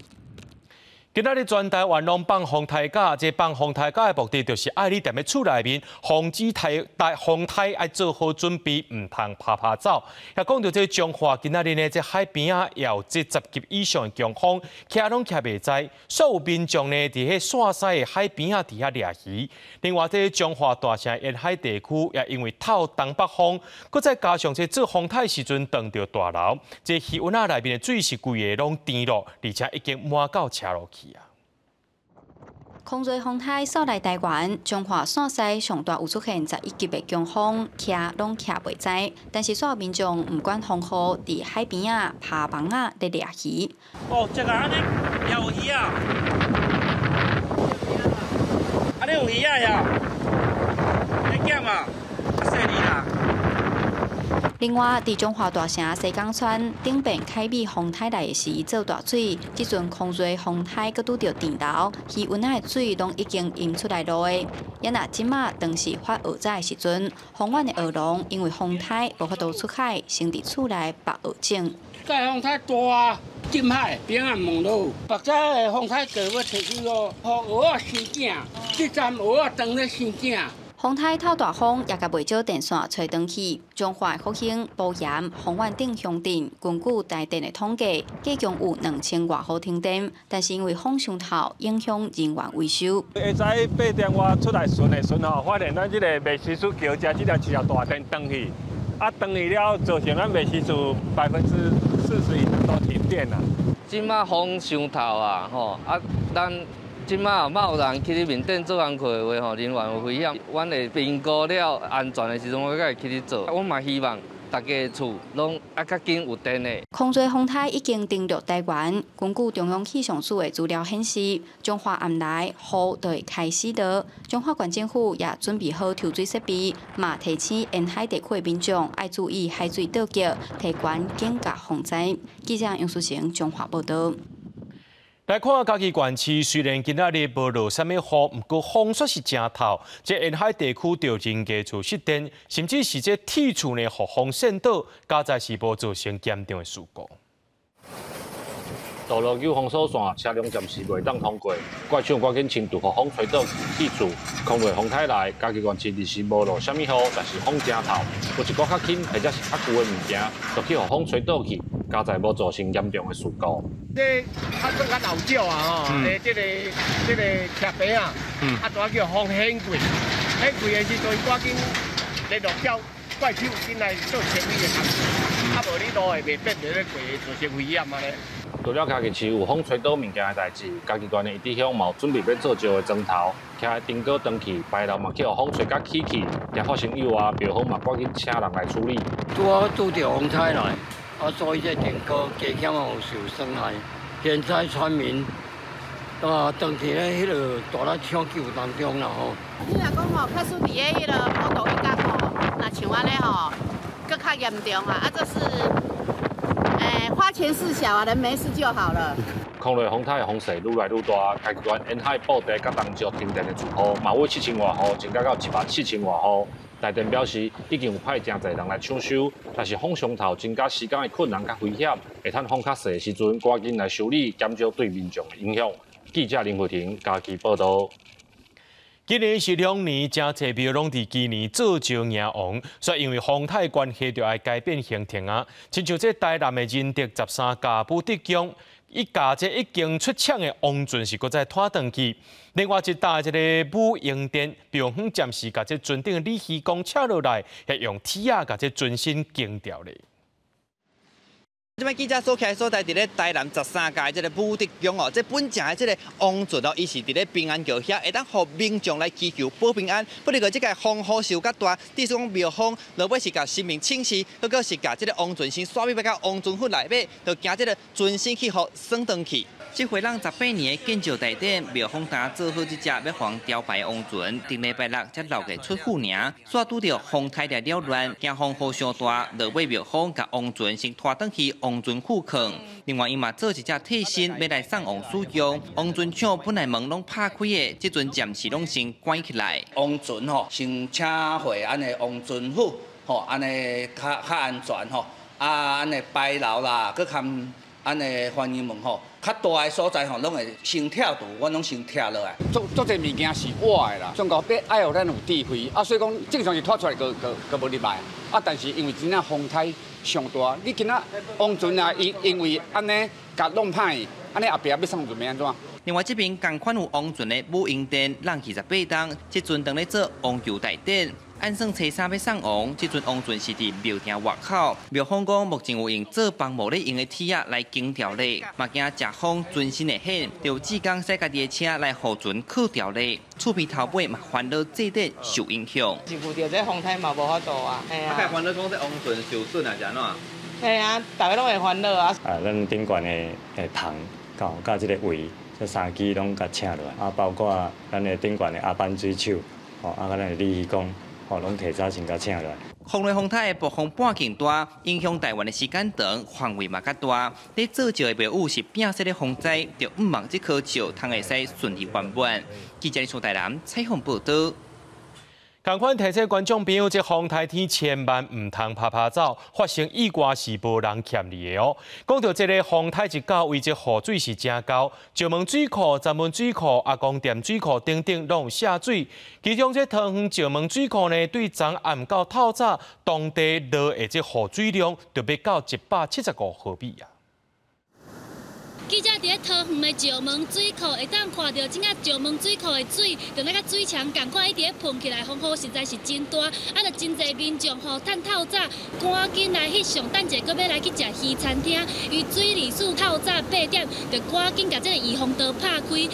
今仔日全台灣攏放風颱假，這放風颱假的目的就是愛你踮咧厝內面，防止颱風颱愛做好準備，毋通趴趴走。也講著這彰化今仔日呢，這海邊仔也有這10級以上的強風，徛攏徛袂知，所有民眾呢，佇彼線西的海邊仔佇遐掠魚。另外，這彰化大城沿海地區也因為透東北風，閣再加上這做風颱時陣撞著大樓，這魚塭仔內面的水是規个攏甜囉，而且已經滿到車路去啊。空濟風颱掃來台灣，彰化線西上大有出現11級的強風，徛攏徛袂知。但是所有民眾毋管風雨，佇海邊仔爬網仔咧掠魚。哦，這個按呢有魚啊！按呢有魚仔呀？你減啊？細膩啦。另外，佇彰化大城西港村頂邊凱美風颱來的時做大水，這陣空濟風颱閣拄著電流，魚塭仔的水攏已經淹出來落的。也若這馬當是發蚵仔的時陣，豐原的蚵農因為風颱無法度出海，先佇厝內縛蚵種。這風颱大啊，進海邊仔門路，縛這風颱過欲提起咯，予蚵仔生囝，這陣蚵仔當咧生囝。風颱透大風，也共袂少電線吹斷去。彰化福興、埔鹽、豐原等鄉鎮，根據台電的統計，計共有2000外戶停電，但是因為風傷透，影響人員維修。下早8點外出來巡的時吼，發現咱這个麥斯厝橋遮這條一條大電斷去，啊斷去了，造成咱麥斯厝40%以上都停電啦。這馬風傷透啊，吼啊，咱。這馬嘛有人去咧面頂做工課的話吼，人員有危險，阮會評估了安全的時陣，我才會去咧做。我嘛希望大家厝攏愛較緊有電的。空濟風颱已經登陸台灣，根據中央氣象署的資料顯示，彰化暗來雨就會開始落。彰化縣政府也準備好抽水設備，嘛提醒沿海地區的民眾愛注意海水倒灌，提懸警覺防災。記者楊淑成彰化報導。來看嘉義縣市，雖然今仔日無落啥物雨，毋過風煞是誠透。這沿海地區著人家厝失電，甚至是這鐵厝呢，予風扇倒，佳哉是無造成嚴重的事故。道路有封鎖線，車輛暫時袂當通過。怪手趕緊清除，予風吹倒鐵厝。空落風颱來，嘉義縣市日時無落啥物雨，但是風誠透，有一寡較輕或者是較舊的物件，就去予風吹倒去，佳哉無造成嚴重的事故。這較算較老舊啊吼，這個車棚啊，啊，拄仔叫風掀過，掀過的時陣，趕緊聯絡叫怪手進來做清理的工作，啊無你路都會袂變袂咧過，造成危險啊咧。除了嘉義市有風吹倒物件的代誌，嘉義縣的一致鄉嘛有準備欲做石的磚頭，徛的燈杆斷去，牌樓嘛去予風吹甲起去，驚發生意外，廟方嘛趕緊請人來處理。拄好拄著風颱來，啊，所以這燈杆加減有受損害。現在村民啊，當天咧，彼个大力搶救當中啦吼。你若講吼，假使佇咧彼个報道彼工吼，若像按呢吼，閣較嚴重啊！啊，這是，花錢事小啊，人沒事就好了。空落風颱的風勢愈來愈大，嘉義縣沿海布袋佮東石停電的住戶，嘛為7000外戶增加到170,000外戶。台電表示已經有派誠濟人來搶修，但是風上頭增加時間的困難佮危險，會趁風較細的時陣趕緊來修理，減少對民眾的影響。記者林慧婷嘉義報導。今年是兩年，誠濟廟攏佇今年做石迎王，所以因為風颱關係，就愛改變行程啊。親像這台南的仁德13甲武德宮，伊共這已經出廠的王船是閣再拖轉去。另外一搭這个武英殿，廟方暫時共這船頂的鯉魚公拆落來，還用鐵仔共這船身釘牢咧。這擺記者所徛的所在，佇咧台南13甲這个武德宮哦，這本正的這个王船哦，伊是佇咧平安橋遐，會當予民眾來祈求保平安。不過這个風雨受較大，致使講廟方落尾是共神明請示，閣閣是共這个王船先煞欲到王船府內底，就驚這个船身去予損斷去。這回人18年的建造大典，廟方剛做好這隻欲予雕牌王船，頂禮拜六才落個出府爾，煞拄著風颱來擾亂，驚風雨傷大，落尾廟方共王船先拖轉去王船庫囥。另外，伊嘛做一隻替身，欲來送王使用。王船廠本來門攏拍開的，這陣暫時攏先關起來。王船吼，先請回按呢王船府吼，按呢較較安全吼。啊，按呢牌樓啦，閣含按呢歡迎門吼，較大的所在吼，攏會先拆除，阮攏先拆落來。做做這物件是我的啦，總共欲愛予咱有智慧啊，所以講正常是拖出來，閣閣閣無入來啊。但是因為真正風颱上大，你今仔王船啊，因因為按呢共弄歹，按呢後壁欲送船欲按怎？另外這邊仝款有王船的武英殿，人去18棟，這陣當咧做王球大典。按算初三欲送王，這陣王船是佇廟埕外口。廟方講目前有用做房無咧用的鐵仔來釘牢咧，嘛驚食風船身會掀，就志工駛家己的車來予船靠牢咧。厝邊頭尾嘛煩惱祭典受影響。是遇著這風颱嘛無法度啊，嘿啊。啊，煩惱講這王船受損啊，是按怎？嘿啊，逐家攏會煩惱啊。啊，咱頂懸的棚，佮這个圍，這三支攏共請落來，啊，包括咱的頂懸的阿班水手，吼，啊，佮咱的鯉魚公。哦，攏提早先共請來。風雷風颱的暴風半徑大，影響台灣的時間長，範圍嘛較大。咧做石的廟宇是變色的風災，就毋望這棵石通會使順利圓滿。記者李台南採訪報導。仝款提醒觀眾朋友，這風颱天千萬毋通趴趴走，發生意外是無人欠你的哦。講著這个風颱一到，為這雨水是誠厚，石門水庫、石門水庫、阿公店水庫等等攏有下水。其中這桃園石門水庫呢，對昨暗到透早，當地落的這雨水量就欲到175毫米啊。記者佇咧桃園的石門水庫，會當看著這個石門水庫的水，就那個水牆仝款一直咧噴起來，風雨實在是真大。啊，就真濟民眾吼，趁透早趕緊來翕相，等者閣欲來去食魚餐廳。伊水利署透早8點就趕緊共這个預防道拍開。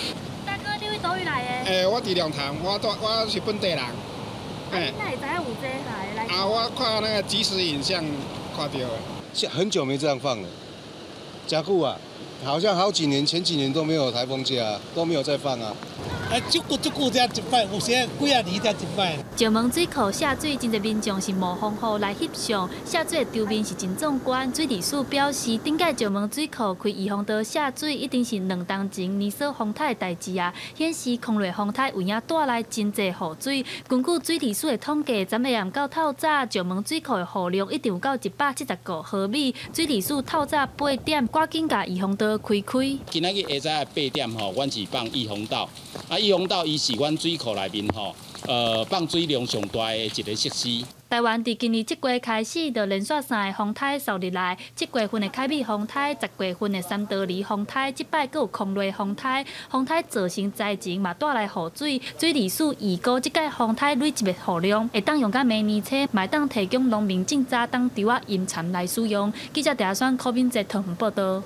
大哥，你佗位來的？欸，我佇龍潭，我我是本地人。欸，你哪會知影有這來？啊，我看那個即時影像看著的。是很久沒這樣放了，真久啊。好像好幾年，前幾年都沒有颱風假，都沒有再放啊。哎，足久足久才一擺，有時幾仔年才一擺。石門水庫下水，真濟民眾是冒風雨來翕相，下水的場面是真壯觀。水利署表示，頂屆石門水庫開預防道下水，一定是2冬前年所風颱的代誌啊。顯示空落風颱有影帶來真濟雨水。根據水利署的統計，昨下暗到透早，石門水庫的雨量一定有到175毫米。水利署透早8點，趕緊共預防道開開。今仔日下早8點吼，阮是放預防道。啊，預防道伊是阮水庫內面吼，放水量上大的一个設施。台灣佇今年這月開始，就連續三个風颱掃入來。這月份的凱美風颱，10月份的三多利風颱，這擺閣有空雷風颱，風颱造成災情嘛帶來雨水，水利署預估這屆風颱累積的雨量，會當用到明年初，嘛會當提供農民種早冬稻仔淹田來使用。記者鄭選柯敏哲桃園報道。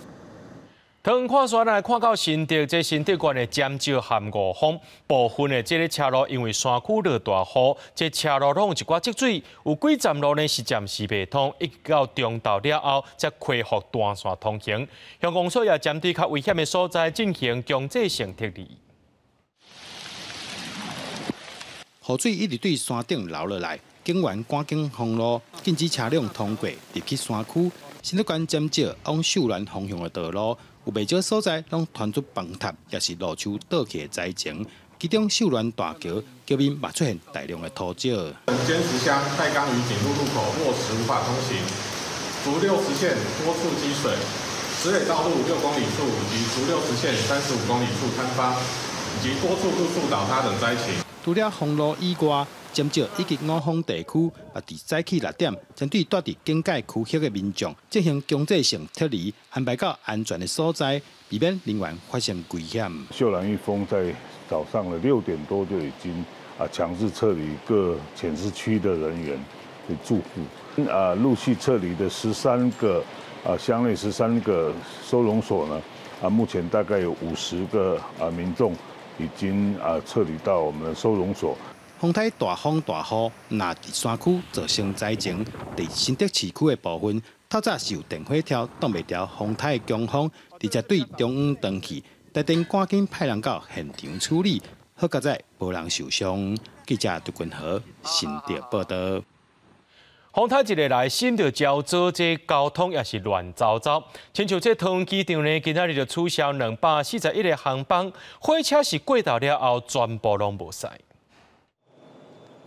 桃看煞來看到新竹，這新竹縣的尖石和五峰部分的這个車路，因為山區落大雨，這車路攏有一寡積水，有幾站路呢是暫時袂通，一直到中晝了後才恢復單線通行。鄉公所也針對較危險的所在進行強制性撤離。雨水一直對山頂流落來，警員趕緊封路，禁止車輛通過入去山區。新竹縣尖石往秀巒方向的道路，有袂少所在攏傳出崩塌，也是路樹倒去的災情。其中秀巒大橋橋面嘛出現大量的土石。尖石鄉岱岡與景路路口落石無法通行，竹60線多處積水，石壘道路6公里處以及竹60線35公里處坍方，以及多處路樹倒塌等災情。除了封路以外，尖石以及五峰地區也佇早起6點，針對住佇警戒區域的民眾進行強制性撤離，安排到安全的所在，避免人員發生危險。秀蘭一峰在早上的6點多就已經強制撤離各淺市區的人員的住戶，陸續撤離的13個鄉內13個收容所呢，目前大概有50個民眾已經撤離到我們的收容所。風颱大風大雨，若佇山區造成災情，佇新竹市區的部分，透早是有電火柱擋袂牢風颱的強風，直接對中央斷去，台電趕緊派人到現場處理，好佳哉無人受傷。記者杜君和新竹報道。風颱一个來，新竹焦左，這交通也是亂糟糟。親像這桃園機場呢，今仔日就取消241个航班，火車是過頭了後，全部攏無駛。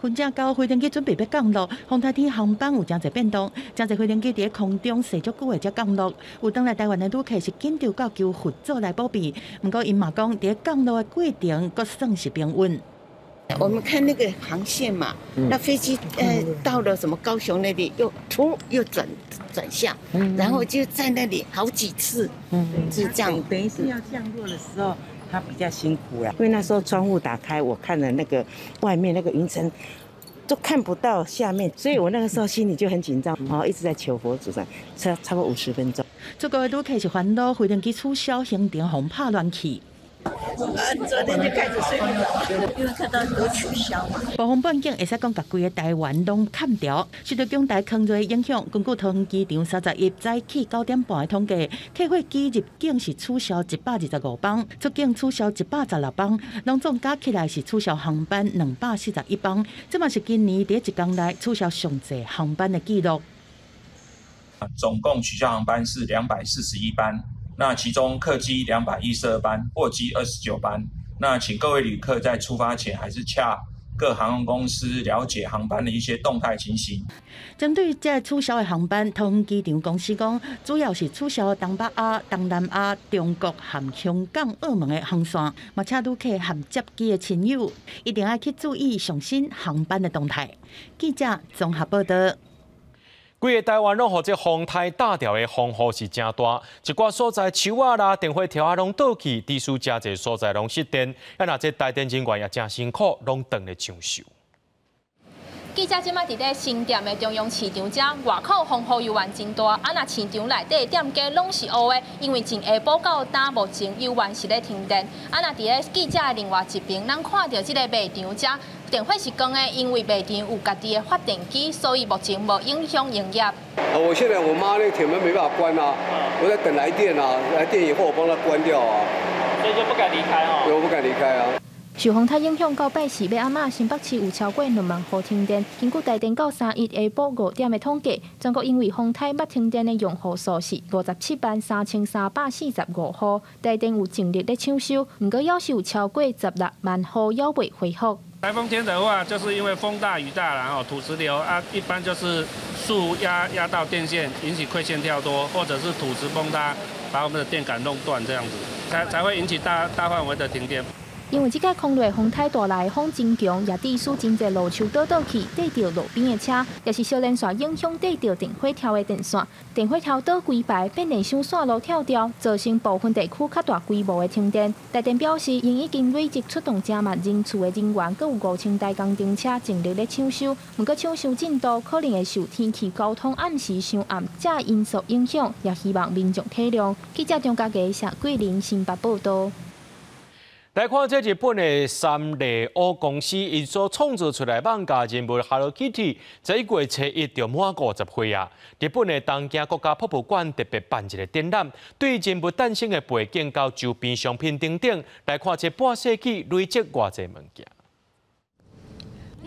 雲正到飛行機準備欲降落，風颱天航班有誠濟變動，誠濟飛行機佇咧空中踅足久的才降落。有轉來台灣的旅客是緊張到求佛祖來保庇，毋過𪜶嘛講，佇咧降落的過程，閣算是平穩。我們看那個航線嘛，那飛機到了什麼高雄那裡，又突又轉向，然後就在那裡好幾次，是這樣。等於是要降落的時候，他比較辛苦啦，因為那時候窗戶打開，我看了那個外面那個雲層都看不到下面，所以我那個時候心裡就很緊張，哦，一直在求佛祖上，差不多50分鐘。這個旅客是煩惱飛行機取消行程，予拍亂去。昨天就開始睡不著，因為看到都取消嘛。暴風半徑會使講，共規个台灣攏砍掉。受到強台空瑞影響，根據桃園機場31早起9點半的統計，客貨機入境是取消125班，出境取消116班，攏總加起來是取消航班241班。這嘛是今年佇一工內取消上濟航班的紀錄。總共取消航班是241班。那其中客機212班，貨機29班。那請各位旅客在出發前，還是洽各航空公司了解航班的一些動態情形。針對這取消的航班，桃園機場公司講，主要是取消東北亞、東南亞、中國和香港、澳門的航線。嘛，請旅客和接機的親友一定愛去注意上新航班的動態。記者綜合報道。規个台灣攏予這風颱打掉的風雨是誠大，一寡所在樹仔啦、電火柱仔攏倒去，致使誠濟所在攏失電。啊，若這台電人員也誠辛苦，攏當咧搶修。記者這擺佇咧新店的中央市場遮，外口風雨猶原真大，啊，若市場內底的店家攏是烏的，因為從下晡到今目前猶原是咧停電。啊，若佇咧記者的另外一邊，咱看著這个賣場遮電火是關的，因為賣場有家己的發電機，所以目前無影響營業。我現在我媽那個鐵門沒辦法關啊，我在等來電啊，來電以後我幫她關掉啊。所以就不敢離開哦。對，我不敢離開啊。受風颱影響，到拜四欲暗暝，新北市有超過2萬戶停電。根據台電到31下晡5點的統計，全國因為風颱欲停電的用戶數是57萬3345戶。台電有盡力咧搶修，毋過猶是有超過16萬戶猶未恢復。颱風天的話，就是因為風大雨大，然後土石流啊，一般就是樹壓到電線，引起饋線跳多，或者是土石崩塌，把我們的電桿弄斷，這樣子才會引起大範圍的停電。因為這擺空落風颱帶來風真強，也致使真濟路樹倒倒去，硩著路邊的車，也是小連續影響硩著電火柱的電線，電火柱倒規排，變電箱線路跳掉，造成部分地區較大規模的停電。台電表示，𪜶已經累積出動誠密人次的人員，閣有5000台工程車盡力咧搶修。毋過搶修進度可能會受天氣、交通暗時傷暗這因素影響，也希望民眾體諒。記者張家傑、謝桂林新北報道。來看這日本的三麗鷗公司，𪜶所創造出來漫畫人物 Hello Kitty，11月初一就滿50歲啊！日本的東京國家博物館特別辦一個展覽，對人物誕生的背景佮周邊商品等等，來看這半世紀累積偌濟物件。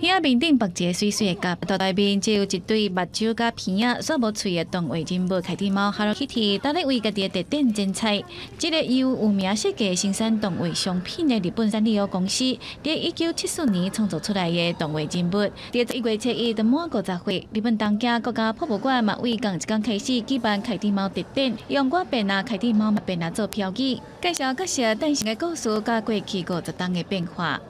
耳仔面頂縛一个媠媠的夾，大內面只有一對目睭佮鼻仔，煞無喙的動畫人物凱蒂貓 Hello Kitty，今日為家己的特展剪彩。這个由有名設計生產動畫商品的日本三麗鷗公司，佇1974年創造出來的動畫人物，佇1月初1就滿50歲。日本東京國家博物館嘛，為仝一工開始舉辦凱蒂貓特展，用我變啊凱蒂貓嘛變啊做標語，介紹角色誕生的故事佮過去50冬的變化。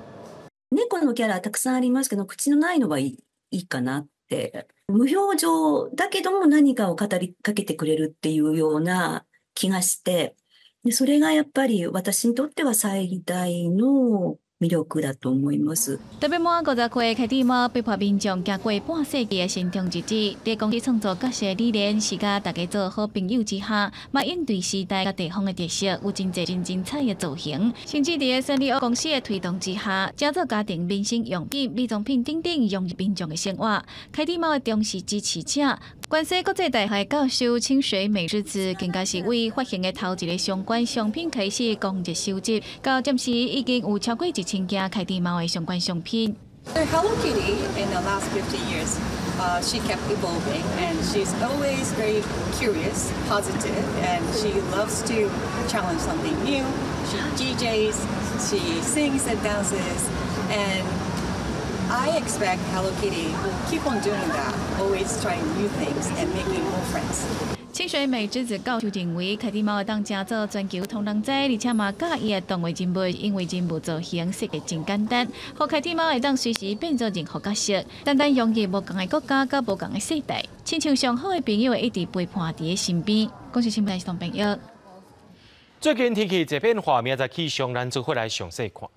猫のキャラたくさんありますけど、口のないのがいいかなって。無表情だけども何かを語りかけてくれるっていうような気がして、でそれがやっぱり私にとっては最大の魅力だと思います。特別滿50歲凱蒂貓陪伴民眾行過半世紀的成長日子，佇公司創造角色理念是佮大家做好朋友之下，嘛應對時代佮地方的特色，有真濟真精彩的造型。甚至佇三麗鷗公司的推動之下，製造家庭民生用品、美妝品等等融入民眾的生活。凱蒂貓的忠實支持者，關西國際大學教授清水美智子，更加是為發行的頭一个相關商品開始廣熱收集，到暫時已經有超過1000件凱蒂貓的相關商品。 Hello Kitty in the last 50 years, she kept evolving and she's always very curious, positive, and she loves to challenge something new. She DJs, she sings and dances, and I expect Hello Kitty will keep on doing that, always trying new things and making more friends. 清水美智子教授認為，凱蒂貓會當成做全球通人知，而且嘛佮意的動畫人物，因為人物造型設計真簡單，予凱蒂貓會當隨時變做任何角色，單單融入無仝的國家佮無仝的世代，親像上好的朋友會一直陪伴佇咧身邊。公視新聞台朋友。最近天氣這變化，明仔載氣象咱做伙來詳細看。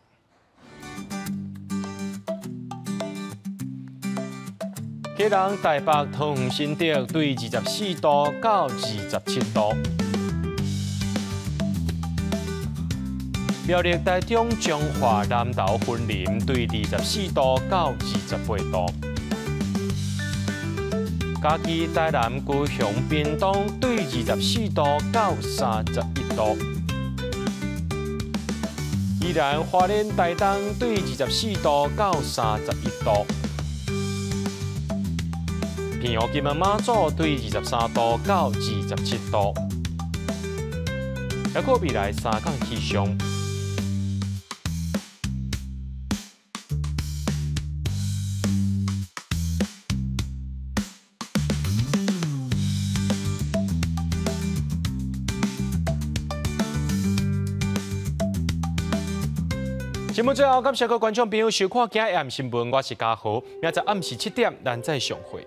基隆、台北、桃園、新竹對24度到27度；苗栗、台中、彰化、南投、雲林對24度到28度；嘉義、台南、高雄、屏東對24度到31度；宜蘭、花蓮、台東對24度到31度。澎湖、金門、馬祖對23度到27度。來看未來3天氣象。節目最後，感謝各位觀眾朋友收看今日暗新聞，我是嘉豪，明仔載暗時7點，咱再相會。